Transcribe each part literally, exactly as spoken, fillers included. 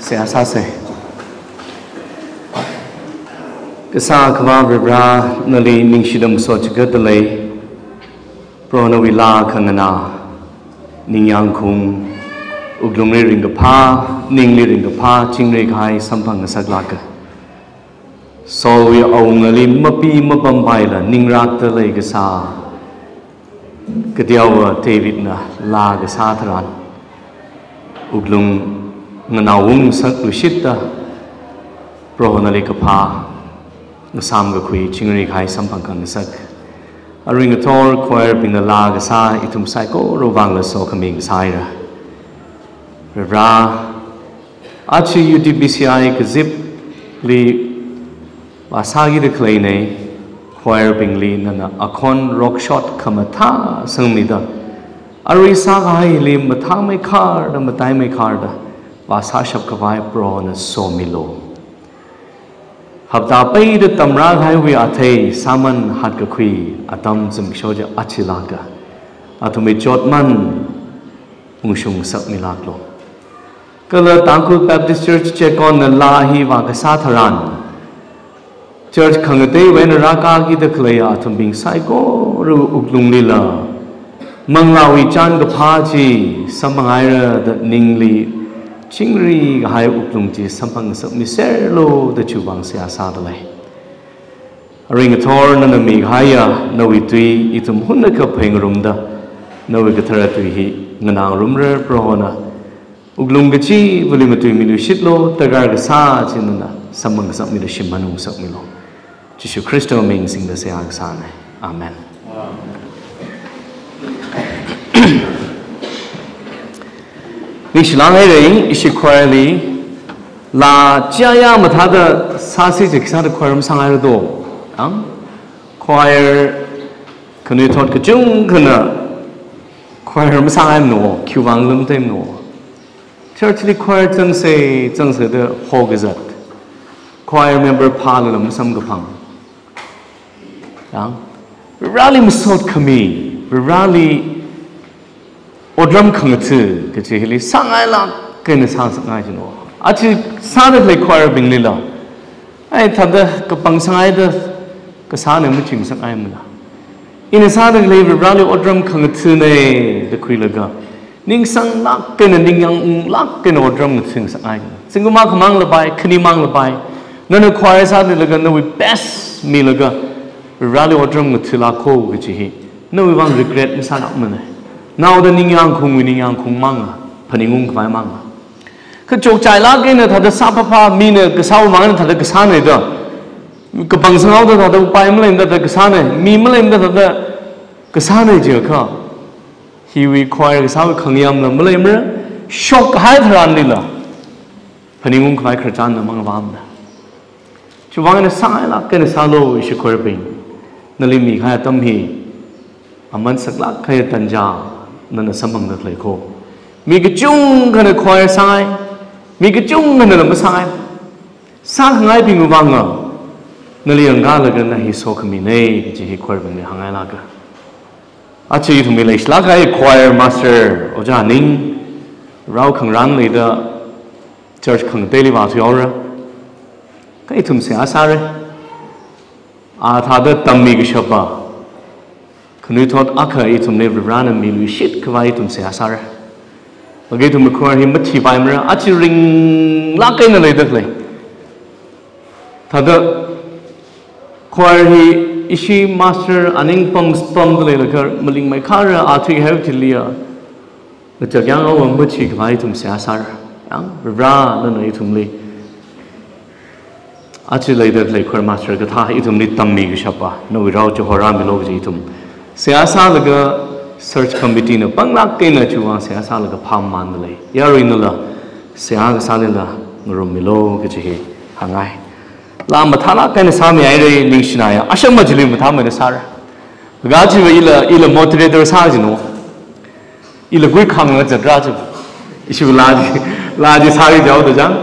Seihā sāsa. Kasā Akhava Varivara, nali ningshida masot chigat dalei. Proho nawui laa khanganā, ningyāng khaung, wuklungli ringkaphā, ningli ringkaphā, chingri kahai samphang ngasaklāka. Saulwui awungali mapi mapampaila ningrakta leikasā kateowa Davidna laa kasā tharan, wuklung nganaoungsak lushitta, Proho nali kaphā, ngasām kakhui, chingri kahai samphang khangasak. Arui ngathor choir bingna laa kasā ithum saikorawui vangla sokhami ngasāhaira. Varivara, aja U T B C I kazipli vāsākida khaleina, choir bingli nana akhon rokshot khamathā sangmida, arui sākahaili mathāmeikharda, mataimeikarda vāsāshap khavai Prohona somilu. Hapta peida tamrākahaiwui athei sāman hatkakhui atam zimiksho chi aja lāka. Athumwui chotman ungshung ngasakmilāklu. Kala Tangkhul Baptist Church Checkonna laa hi vākasā tharan, church khangateiwui eina rākakida khaleiya athumbing saikorawui wuklunglila manglāwui chān kaphā chi samphanghaira da ningli chingri kahai wuklung chi samphang ngasakmiserlu da chiwui vang seihā sādalei. Arui ngathor nana mikahaiya nawui tui ithum hunakha phāngarumda, nawui kathara tui hi nganāngarumra Prohona. Wuklung kachivali matuimiluishitlu, darkar kasā chi nana samphang ngasakmida shimān ungsakmilu. Jishu Khristawui ming singda seihā kasāna. Amen. Ningshilāk haira, ishi choirli laa chiyāyā mathāda sāsi chi khisāda choir masāngaira do. Ang? Choir khanuithot kachungkhana choir masāngaimana, khiwui vang lam teimana. Churchli choir zangsa, zangsa da hokazat. Choir member phālala masamkaphang. Yang, Varivarali masot khami, Varivarali otram khangatha kachi hili sāngailāk eina sāngasakngai jino. Aja sāda khalei choir binglila, ai, thāda kapang sāngaida kasāna machi ngasakngaimana. Ina sāda khalei Varivarali otram khangathana da khuilaga, ningsanglāk eina, ningyāng unglāk eina otram ngatha ngasakngai. Zingkum akhamang lapai, khanimang lapai, nana choir sāda laga nawui best milaga Varivarali otram ngathālāko kachi hi nawui vang regret masālākmana. Naoda ningyāng khaungwui ningyāng khaungmanga, phaningung khavai manga. Kha chokchailāk eina thāda sāphāphā, mina kasāwui vang eina thāda kasāna da, kapang sāngaoda thāda upai maleimada thāda kasāna, mi maleimada thāda kasāna jiakha, hiwui choir kasāwui khangayamla maleimara, shokkahai tharanlila phaningung khavai khararchanna mangavāmana. Chiwui vang eina sāngailāk eina sālu, ishi choir bing. Nali mikahai atam hi aman saklāk kahai tanja nana samphangda khaleiko. Mi kachungkhana choir sāngai, mi kachungkhanala masāngai. Sākhangaibingwui vanga nali yangkalaga na hi sokhamina kachi hi choir bingli hāngngailāka. Aja ithumli leishilāk kahai choir master Ojā Ning, rao khangarān leida church khangateili vāthuihaora. Kha ithum seihā sāra. A thāda tammi kashapa khanuithot akha ithumli Varivarana miluishit khavai ithum seihā sāra. Laga ithumwui choir hi mathipaimara, aja ringlāk eina leida khalei. Thāda choir hi ishi master aning pam, pamda leilaga malingmeikhara, a thuikahaiwui thiliya, ngachak yānghaowa machi khavai ithum seihā sāra. Yang, Varivara nana ithumli aja leida khalei choir master kathā ithumli tammi kashapa nawui rao chihorāmilu kaji ithum seihā sālaga, search committee na panglāk eina chiwui vang seihā sālaga phāmamānda lei. Yaruinala seihā kasālila ngarummilu kaji hi hāngngai. Laa mathālāk eina sāmihaira, ningshinaya, asham machili mathāmeida sāra. Kachiva ila, ila moderator sā jino. Ila kuikhangla zatra chi. Ishi laa chi, laa chi sāki jaoda chang.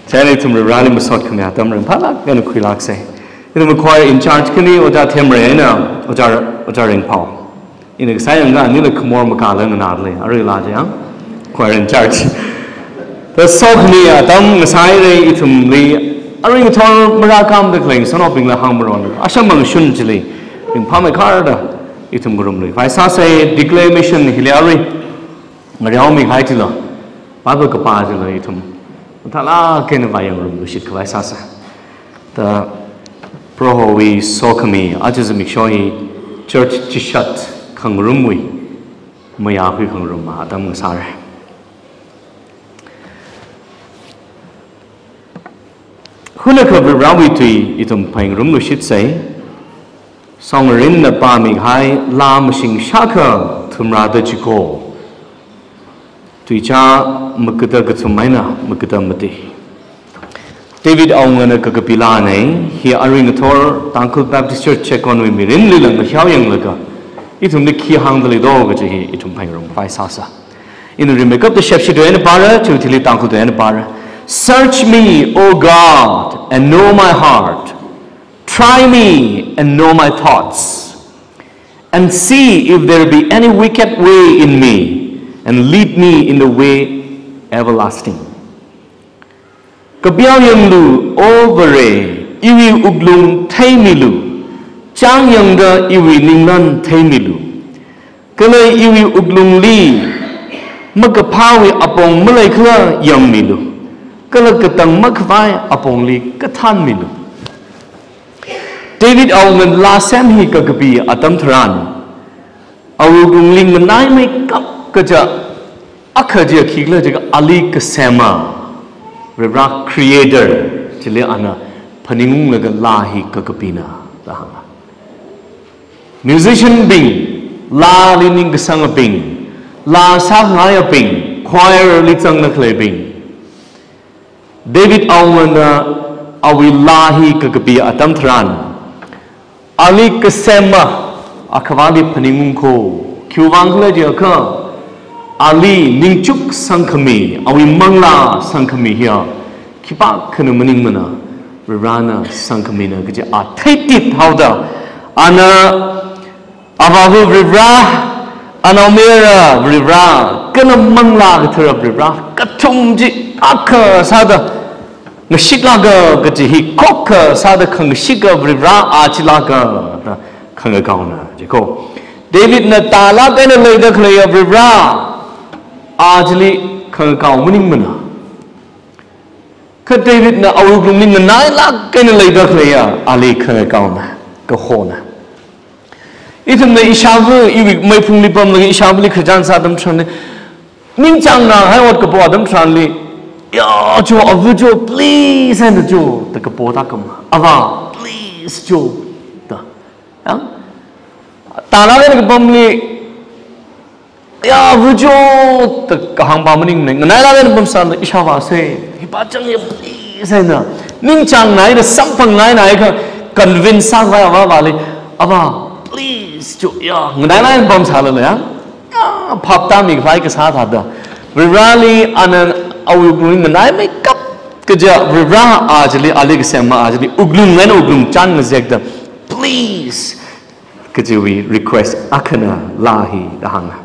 Chieina ithum Varivarali masot khami atam ringphālāk eina khuilāksa. Ithum choir in charge khani Ojā Themrei eina Ojā, Ojā Ringphao. Ina kasā yangkha anila khamor makāla nganāda lei. Arui laa chi yang, choir in charge. Sokhami atam ngasāhaira ithumli, arui ngathor marākam da khalei ngasotnaobingla hāngmaron, asham mangshun chili ringphāmeikharda ithum ngarumlui khavai sāsa. Declaration hili arui ngareomi kahai chila, Bible kapā chila ithum mathālāk eina vāyangngarumluishit khavai sāsa. Da Prohowui sokhami, aja zimiksho hi church chishat khangarumwui mayākhui khangarum atam ngasāra. Hunakha Varivarāwui tui ithum phāngarumluishitsa. Songrinna pāmi kahai, laa mashing shākha thumrāda chiko. Tuicha makada kathum eina makada mati. David awungana kakapi laana, hi arui ngathor Tangkhul Baptist Church Checkon wui mirinlila ngahiao yanglaga, ithumli khi hāngda leido kaji hi ithum phāngarum khavai sāsa. Ina rimeikapta shepshi tui eina pāra, chiwui thili Tangkhul tui eina pāra. Search me, O God, and know my heart. Try me and know my thoughts, and see if there be any wicked way in me, and lead me in the way everlasting. Kapiao yanglu, O Vare, iwui wuklung theimilu, chāng yangda iwui ninglan theimilu. Kala iwui wuklungli makaphāwui apong maleikhala yangmilu, kala katang makhavai apongli kathānmilu. David awungana laa sem hi kakapi atam tharan, awui wuklungli nganaimeikap kaja akha chiya khikhala jiakha ali kasema, Varivarā creator chili ana phaningunglaga laa hi kakapina da hānga. Musician bing, laali ningkasangabing, laa sāngaiyabing, choir li zangda khaleibing. David awungana awui laa hi kakapi atam tharan, ali kasema Akhavāli phaningungko. Khiwuivang khala jiakha, ali ningchuk sangkhami, awui manglā sangkhami hiya khipākhana maningmana, Varivarāna sangkhamina kaji a theitit haoda, ana avāva Varivarā, anaomayara Varivarā, kala Manglā Kathara Varivarā, kathum chi akha sāda ngashitlāka kaji hi khokkha sāda khangashika Varivarā a chilāka da khangakaona jiko. Davidna tālāk eina leida khaleiya Varivarā a chili khangakao maningmana. Kha Davidna awui wuklungli nganailāk eina leida khaleiya ali khangakaona, kahona. Ithumna ishāva, iwui meiphungli pamlaga ishāvali khararchan sā atam tharanli, ningchāngnāhai ot kapo atam tharanli, ya jo, ava jo, please, eina jo da kapo tākam. Avā, please jo da. Ya? Tālāk eina kapamli, ya, ava jo da kahāngpa maningmana, nganailāk eina pamsālala, ishāvāsa, hipā chang ya, please, eina. Ningchāngnāhaida, samphangngaihaida, kha convince sākhavai avāvali, avā, please jo, ya, nganailāk eina pamsālala, ya. Ya, phap tāmikhavai kasā thāda. Varivarāli ana awui wuklungli nganaimeikap kaja Varivarā a chili, ali kasema a chili, wuklung eina wuklung chān ngazekda, please, kajiwui request akhana laa hi da hānga.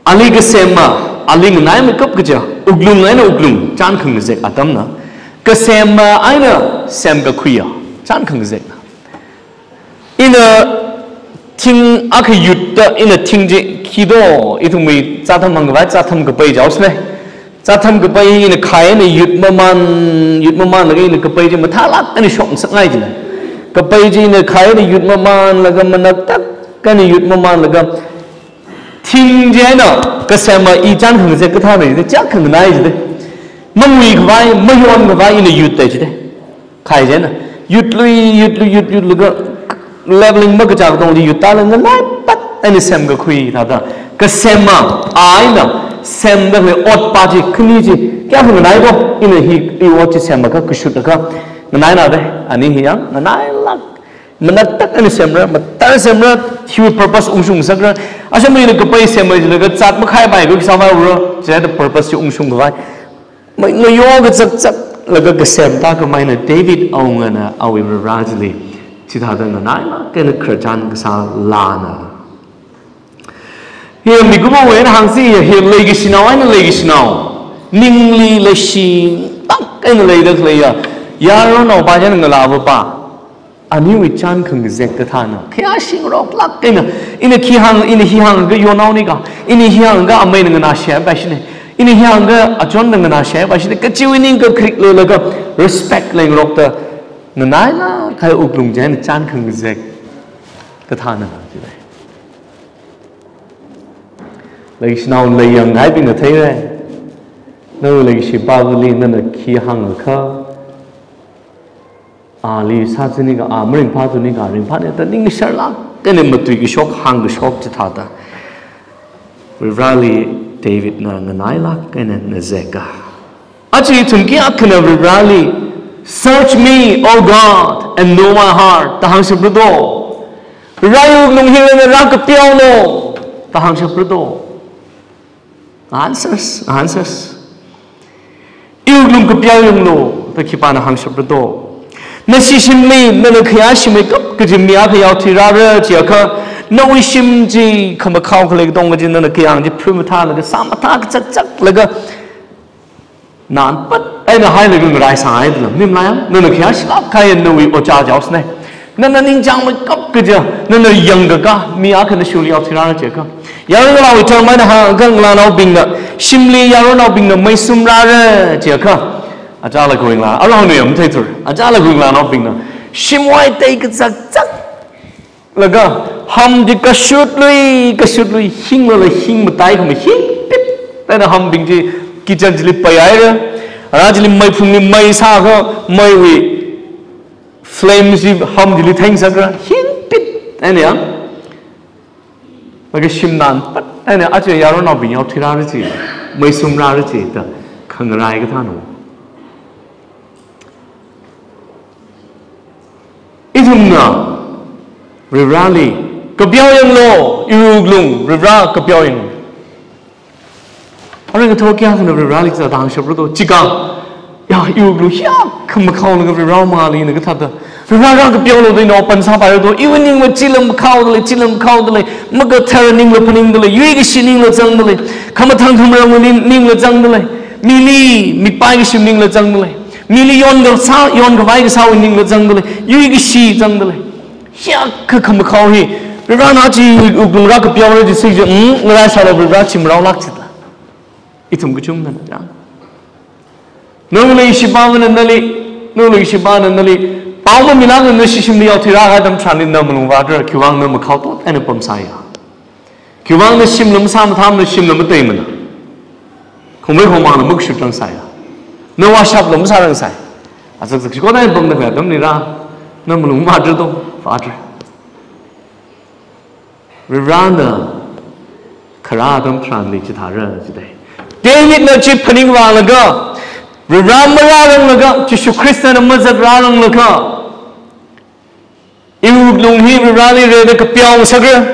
Ali kasema, ali nganaimeikap kaja, wuklung eina wuklung chān khangazek atamna, kasema eina semkakhuiya chān khangazekna. Ina thing akha yutta, ina thing chi khi do, ithumwui zātham hāngkhavai, zātham kapai jihaosāna. Zātham kapai ina khai eina yut maman, yut mamanlaga ina kapai chi mathālāk eina shokngasakngai jina. Kapai chi ina khai eina yut mamanlaga manaktak eina yut mamanlaga thing chi eina kasema i chān khangazek kathāna jida, chak khanganai jida. Manguikhavai, mayonkhavai ina yutta jida. Khai chieina, yutlui, yutlui, yut, yutlaga, leveling makachā katongli yut tālaga nganaipat eina semkakhui thāda. Kasema a eina semda khalei otpa chi, khani chi, kayākha nganai ko, ina hi, i ot chi semakha, kashut akha, nganaina da, ani hi yang, nganailāk, manaktak eina semra, mathāda semra, hiwui purpose ungshungsakra, asham ina kapai sema jilaga, zat makhaipai ko, khisāvai ura, chieina purpose chi ungshungkhavai. Mai ngayo kazakzaklaga kasem tākhamei eina David awungana awui Varivarā chili chithāda nganailāk eina khararchan kasā laana. Hi mikumo eina hāngsi ya, hi leikashinao eina leikashinao. Ningli leishitak eina leida khaleiya yaronnaopa china ngalāvapa, aniwui chān khangazek kathāna. Khayāshi ngaroklāk eina, ina khi hāng, ina hi hāngakha yonnaoni ka, ina hi hāngakha ameina nganāshaipai shine, ina hi hāngakha achonna nganāshaipai shine kajiwui ning kakrik leilaga respect leingarokta nganailāk kahai wuklung china chān khangazek kathāna. Leishinao leiyangaibingna theira. Nawui leishipāvali nana khi hāngakha, ali sāchini ka, a maringphātuni ka, ringphāne da ningsharlāk eina matuikashok, hāngkashok chithāda Varivarali Davidna nganailāk eina ngazeka. Aja ithum kayākhana Varivarali, "Search me, O God, and know my heart," da hāngshaprado? Varivarali iwuklung hi nana rākapiaolo da hāngshaprado? Answers, answers. Iwuklung kapiao yanglu da khipāna hāngshaprado? Nashi shimli, nana khayāshi meikap kaji mi akha yaothuirāra chiakha, nawui shim chi khamakhao khalei katonga chi nana kayāng chi phuimathālaga, sāmathā kachakchaklaga, nganpat eina hailaga ngaraisāngaidala, mimlaya, nana khayāshilāk kahai nawui ojā jaosne. Nana ningchāng meikap kaja, nana yangkaka mi akha nashili yaothuirāra chiakha, yaron ngalāwui term eina hāngakha ngalānaobingna, shimli yaronnaobingna meisumrāra chiakha, achālakha ngalā, arui hāngna yamtheithura, achālakha ngalānaobingna shimwui tei kachakchak laga, ham chi kashutlui, kashutlui, hinglala hing matai khama hingpit eina hambing chi kitchen chili paihaira. Ara chili meiphungli mei sākha, meiwui flame chi ham chili thengsakra, hingpit eina ya. Laga shim nganpat eina, aja yaronnaobing yaothuirāra chi, meisumrāra chi da khangarai kathāna. Ithumna Varivarali kapiao yanglu, iwuklung Varivara kapiao yanglu. Arui ngathor kayākhana Varivarali chithāda hāngshaprado? Chika, ya, iwuklung hiyākha makhaolaga Varivara mangāli ina kathāda, Varivara rākapiaolo da ina open sāpairado? Iwui ningva chila makhaodalei, chila makhaodalei, makathar ningla phaningdalei, yuikashi ningla zangdalei, khamathān khamarangwui ning, ningla zangdalei, mili mikpai kashi ningla zangdalei, mili yonkasā, yonkhavai kasāwui ningla zangdalei, yuikashi zangdalei. Hiyākha khamakhao hi, Varivarana chi iwuklung rākapiaora jisi chi, mm, ngaraisālu Varivara, chi maraolāk chida. Ithum kachungkhana, ya. Nawui leishipāvana nali, nawui leishipāna nali pao mamilākla nashi shimli yaothuirākahai atam tharanli na malung vātra, khiwuivang na makhao tot eina pamsāya? Khiwuivang na shimla masāmathāmana, shimla mateimana, khongvei khongmangla makashut rangsāya, na vāshapla masārangsai. Azakzak shikot eina pamda khalei atamlila na malung vātra to, vātra. Varivarana kharā atam tharanli chithāra jidai. Davidna chi phaningvālaga, Varivara marāranglaga, Jishu Khristana mazatrāranglaga, iwuklung hi Varivarali rida kapiao ngasakra,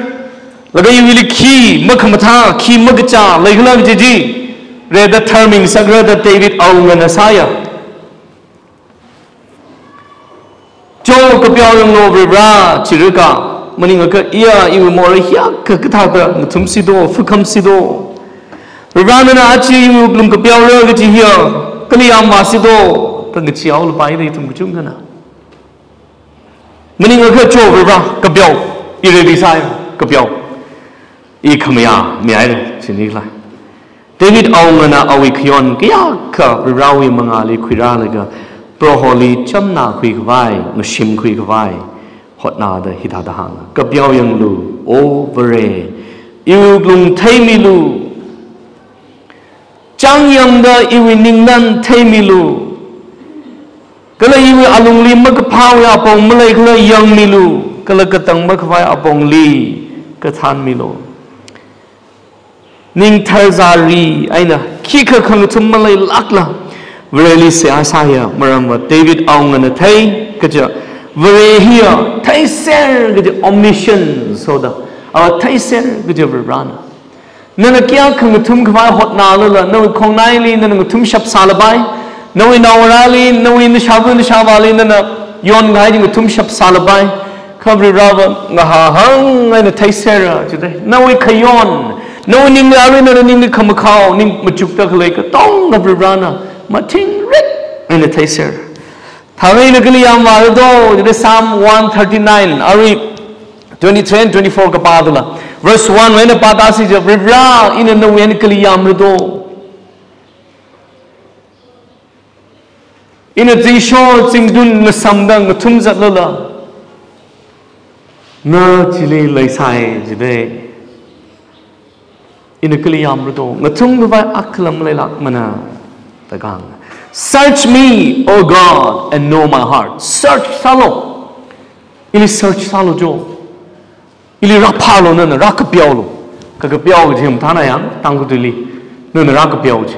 laga iwuili khi makhamathā, khi makachā leikhala kaji chi rida tharmi ngasakra da David awungana sāya. Cho, kapiao yanglu Varivara, chirika, maningakha iya iwui morei hiyākha kathāda ngathumsi do, phakhamsi do. Varivara nana aja iwuklung kapiaora kaji hiya kali yāmvāsi do, da ngacheehaolapai da ithum kachungkhana. Maningakha cho Varivara, kapiao, i ready sāya, kapiao. I khamayā mihaira, chini khala. David awungana awui khayon kayākha Varivarawui mangāli khuirālaga, Proholi chamna khuikhavai, ngashim khuikhavai hotnada hithāda hānga, kapiao yanglu, O Vare, iwuklung theimilu. Chāngyangda iwui ningnan theimilu. Kala iwui alungli makaphāwui apong maleikhala yangmilu, kala katang makhavai apongli kathānmilu. Ning tharzari eina khikha khangathum maleilākla Vareli seihā sāya, maramva David awungana thei, kaja Vare hiya theiser kaja omniscience hoda, a theiser kaja Varivarana. Nana kayākha ngathumkhavai hotnalala, nawui khongnaili nana ngathumshap sālapai, nawui naongarāli, nawui nashāva nashāvāli nana yonkahai chi ngathumshap sālapai. Kha Varivarava ngahahang eina theiserra jidai. Nawui khayon, Nawui ningli arui nana ningli khamakhao, ning machukda khalei katonga Varivarana mathingrik eina theiser. Thāngai ina kali yāmvāra do, jida Psalm one thirty-nine, arui twenty-three and twenty-four kapā dala. Verse one wui eina pātāsi ja, Varivara, ina nawui eina kali yāmra do. Ina zingshor zingtun ngasamda ngathum zatlala, na chili leisai jide. Ina kali yāmra do, ngathum khavai akhalam leilākmana, da kahāng. Search me, O God, and know my heart. Search sālu. Ili search sālu jo. Ili rāphālu nana, rākapiaolu. Ka kapiao kaji mathāna yang, Tangkhul tuili. Nana rākapiao ji.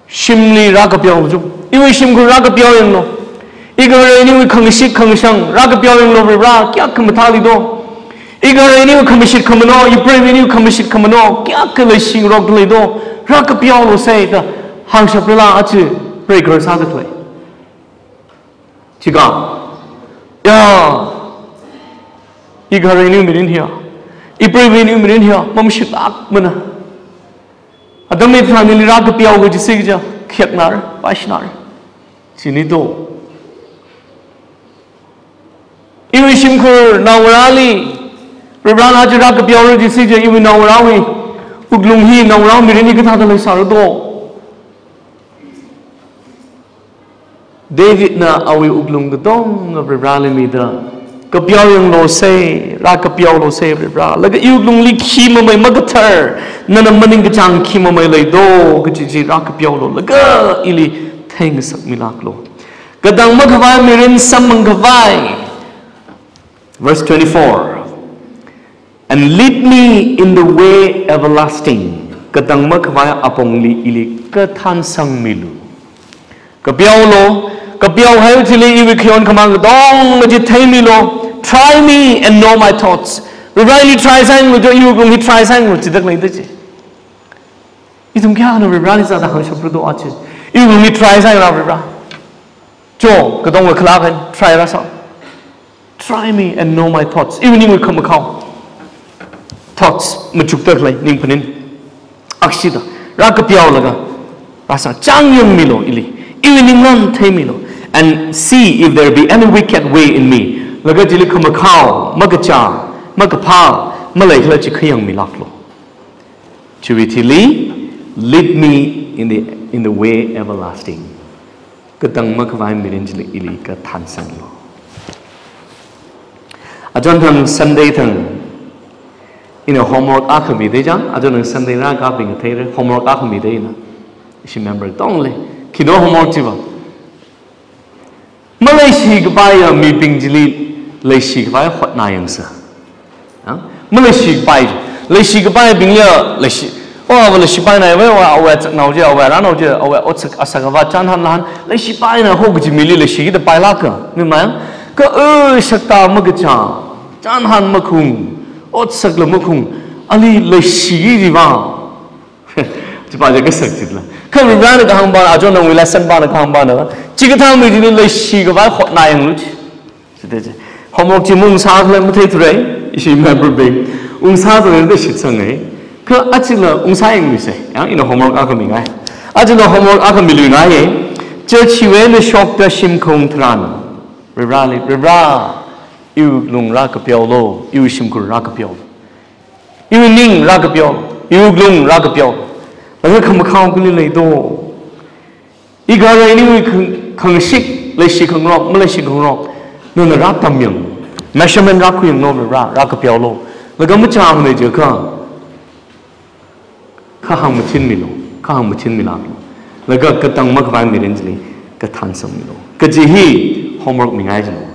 Shimli rākapiao jo. Iwui shimkhur rākapiao yanglu. Igahara iniwui khangashit khangashang rākapiao yanglu Varivara, kayākha mathāli do. Igahara iniwui khamashit khamano, ipreiva iniwui khamashit khamano, kayākha leishi ngarokda lei do. Rākapiaolu sai da hāngshap rila achi pray kar sāda khalei. Chika. Ya. Igahara iniwui mirin hiya, ipreiva iniwui mirin hiya, mamshitlākmana. Atam hitharan ili rākapiao kaji sija, khayaknar, paishnar. Chini do. Iwui shimkhur naongarāli, Varivarana aja rākapiaora ji sija, iwui naongarāwui wuklung hi, naongarāwui mirin hi kathāda leisāra do. Davidna awui wuklung katonga Varivarali mida, kapiao yanglu sai, rākapiaolu sai Varivara. Laga iwui wuklungli khi mamei makathar, nana maningkachāng khi mamei lei do, kaji chi rākapiaolu. Laga ili theingasakmilāklu. Katang makhavai mirin samphang khavai. Verse twenty-four. And lead me in the way everlasting. Katang makhavai apongli ili kathānsangmilu. Kapiaolu, kapiao haiu chili iwui khayon khamāng katonga chi theimilu. Try me and know my thoughts. Varivarali try sāyanglu jo, iwui wuklung hi try sāyanglu, chida khalei da chi. Ithum kayākhana Varivarali zāda hāngshapra do achi. Iwui wuklung hi try sāyanglu Varivara. Jo, katonga khalākhan, try rāsā. Try me and know my thoughts. Iwui ningwui khamakhao. Thoughts, machukda khalei, ning phaning. Akshida, rākapiaolaga, rāsā, chāngyangmilu ili. Iwui ninglan theimilu. And see if there be any wicked way in me. Laga chili khamakhao, makachā, makaphā, maleikhala chi khayangmilāklu. Chiwui thili, lead me in the, in the way everlasting. Katang makhavai mirin chili ili kathānsanglu. Achon thang Sunday thang, ina homework akha mida chang, achon thang Sunday rākaping theira, homework akha mida ina. Ishi member katongali. Khino homework chiva. Maleishi kapaiya mibing chili leishi kapai hotnā yangsa. Ha? Maleishi kapai, leishi kapaibingli leishi. O, ava leishi painai, ava, ava, ava chaknao je, ava rānao je, ava otsak asak ava chānhan lāhan, leishi paina ho kaji mili leishi kida pailāka, mi mayang? Ka, e, shakta makachā, chānhan makhung, otsakla makhung, ali leishi jiva. Chipa je kasak chitla. Kha Varivarana kahāng pa, achon thangwui lesson pana kahāng pana. Chikathā mi chili leishi kapai hotnā yanglu chi. Chithāda chi. Homework chi maungsā khala matheithura, ishi member bing. Ungsā thura da shitsangai. Kha achila ungsā yangluisa. Yang ina homework akha mingai. Achila homework akha miluingai. Church hiwui eina shokta shim khaung tharan. Varivarali, Varivara, iwui wuklung rākapiaolu, iwui shimkhur rākapiaolu. Iwui ning rākapiao, iwui wuklung rākapiao. Laga khamakhao kali lei do. Igahara iniwui khang-, khangashit, leishi khangarok, maleishi khangarok. Nana rātamyang. Measurement rākhuiyanglu Varivara, rākapiaolu. Laga machāmana jiakha. Kahāng mathinmilu, kahāng mathinmilāklu. Laga katang makhavai mirin chili kathānsangmilu. Kaji hi homework mingai jilo.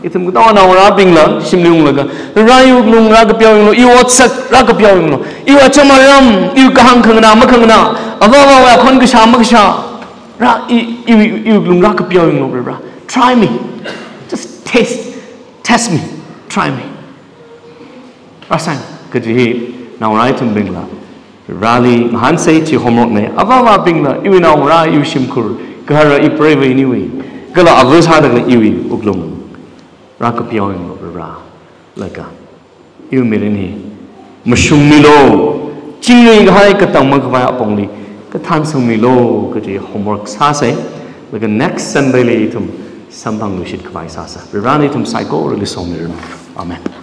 Ithum katonga naongarābingla, shimli unglaga, Varivara iwui wuklung rākapiao yanglu, iwui otsak rākapiao yanglu, iwui acham aram, iwui kahāng khanganā makhanganā, ava avāwui akhon kashā makashā, rā, i, i, iwui wuklung rākapiao yanglu, Varivara. Try me. Just taste, test me, try me. Rāsang, kaji hi, naongarā ithumbingla. Vareli ngahānsei chi homework nei, ava avābingla, iwui naongarā, iwui shimkhur, gahara ipreiva iniwui, kala ava sāda kala iwui wuklung. Rākapiao yanglu Varivara, laga. Iwui mirin hi, mashungmilu, chingri kahai katang makhavai apongli kathān sangmilu kaji homework sāsa. Laga next Sunday li ithum samphangluishit khavai sāsa. Varena ithum saikorali somiranu. Amen.